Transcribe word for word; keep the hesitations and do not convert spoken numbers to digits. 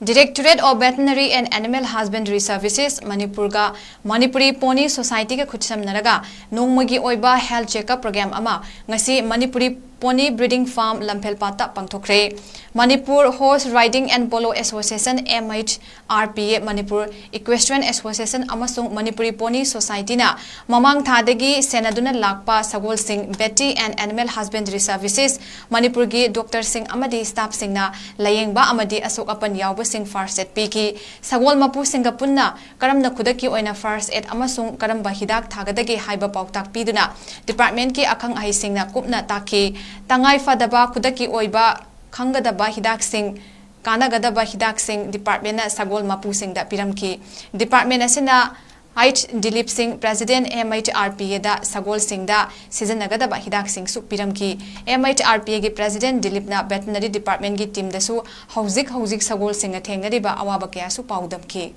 Directorate of Veterinary and Animal Husbandry Services ꯃꯅꯤꯄꯨꯔꯒ Manipuri pony ꯁꯣꯁꯥꯏꯇꯤꯒ ꯈꯨꯠꯁꯝꯅꯔꯒ ꯅꯣꯡꯃꯒꯤ ꯑꯣꯏꯕ health checkup program ꯑꯃ ꯉꯁꯤ Manipuri pony breeding farm ꯂꯝꯐꯦꯜꯄꯥꯠꯇ ꯄꯥꯡꯊꯣꯛꯈ꯭ꯔꯦ꯫ Manipur Horse Riding and Polo Association, M H R P A, Manipur Equestrian Association ꯑꯃꯁꯨꯡ Manipuri pony ꯁꯣꯁꯥꯏꯇꯤꯅ ꯃꯃꯥꯡ ꯊꯥꯗꯒꯤ ꯁꯦꯟꯅꯗꯨꯅ ꯂꯥꯛꯄ ꯁꯒꯣꯜꯁꯤꯡ Veterinary and Animal Husbandry Services ꯃꯅꯤꯄꯨꯔꯒꯤ ꯗꯣꯛꯇꯔꯁꯤꯡ ꯑꯃꯗꯤ staffꯁꯤꯡꯅ ꯂꯥꯌꯦꯡꯕ ꯑꯃꯗꯤ ꯑꯁꯣꯛ ꯑꯄꯟ ꯌꯥꯎꯕꯁꯤꯡ first aid ꯄꯤꯈꯤ꯫ ꯁꯒꯣꯜ ꯃꯄꯨꯁꯤꯡꯒ ꯄꯨꯟꯅ ꯀꯔꯝꯅ ꯈꯨꯗꯛꯀꯤ ꯑꯣꯏꯅ first aid ꯑꯃꯁꯨꯡ ꯀꯔꯝꯕ ꯍꯤꯗꯥꯛ ꯊꯥꯒꯗꯒꯦ ꯍꯥꯏꯕ ꯄꯥꯎꯇꯥꯛ ꯄꯤꯗꯨꯅ departmentꯀꯤ ꯑꯈꯪ ꯑꯍꯩꯁꯤꯡꯅ ꯀꯨꯞꯅ ꯇꯥꯛꯈꯤ꯫ ꯇꯉꯥꯏ ꯐꯗꯕ ꯈꯨꯗꯛꯀꯤ ꯑꯣꯏꯕ ꯈꯪꯒꯗꯕ ꯍꯤꯗꯥꯛꯁꯤꯡ, ꯀꯥꯟꯅꯒꯗꯕ ꯍꯤꯗꯥꯛꯁꯤꯡ departmentꯅ ꯁꯒꯣꯜ ꯃꯄꯨꯁꯤꯡꯗ ꯄꯤꯔꯝꯈꯤ꯫ Department ꯑꯁꯤꯅ H Dilip Singh, President, M H R P Aꯗ ꯁꯒꯣꯜꯁꯤꯡꯗ ꯁꯤꯖꯤꯟꯅꯒꯗꯕ ꯍꯤꯗꯥꯛꯁꯤꯡꯁꯨ ꯄꯤꯔꯝꯈꯤ꯫ M H R P Aꯒꯤ President ꯗꯤꯂꯤꯞꯅ veterinary departmentꯀꯤ teamꯗꯁꯨ ꯍꯧꯖꯤꯛ ꯍꯧꯖꯤꯛ ꯁꯒꯣꯜꯁꯤꯡꯅ ꯊꯦꯡꯅꯔꯤꯕ ꯑꯋꯥꯕ ꯀꯌꯥꯁꯨ ꯄꯥꯎꯗꯝꯈꯤ꯫